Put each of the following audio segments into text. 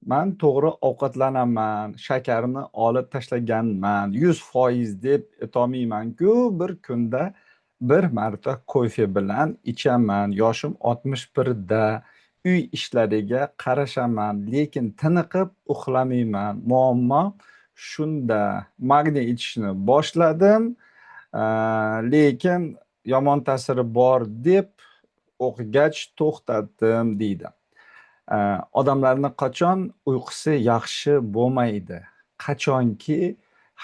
Man to'g'ri ovqatlanaman, shakarni olib tashlaganman, 100% deb aytolmayman-ku, bir kunda bir marta kofe bilan ichaman. Yoshim 61 da, uy ishlariga qarashaman, lekin tiniqib uxlamayman. Muammo shunda. Magniy ichishni boshladim, lekin yomon ta'siri bor deb o'qigach to'xtatdim, deydi. Odamlarni qachon uyqusi yaxshi bo'lmaydi? Qachonki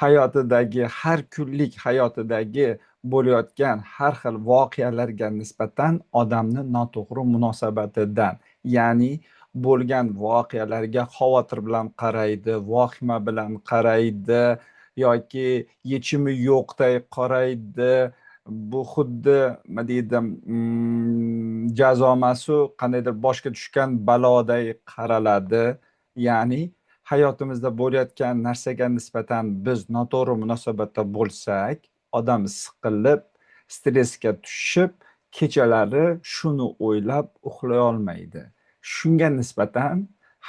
hayotidagi, har kunlik hayotidagi bo'layotgan har xil voqealarga nisbatan odamni noto'g'ri munosabatidan, ya'ni bo'lgan voqealarga xavotir bilan qaraydi, vahima bilan qaraydi yoki yechimi yo'qday qaraydi. Bu xuddi nima deydi, jazo emasu, qandaydir boshga tushgan baloday qaraladi. Ya'ni hayotimizda bo'layotgan narsaga nisbatan biz noto'g'ri munosabatda bo'lsak, odam siqilib, stressga tushib, kechalari shuni o'ylab uxlay olmaydi. Shunga nisbatan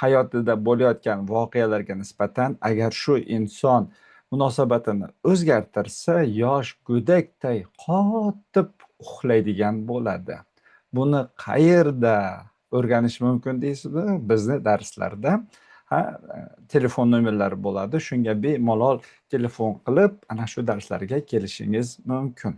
hayotida bo'layotgan voqealarga nisbatan agar shu inson munosabatini o'zgartirsa, yosh go'dakday qotib uxlaydigan bo'ladi. Buni qayerda o'rganish mumkin deysizmi? Bizni darslarda ha, telefon nomerlari bo'ladi. Shunga bemalol telefon qilib, ana shu darslarga kelishingiz mumkin.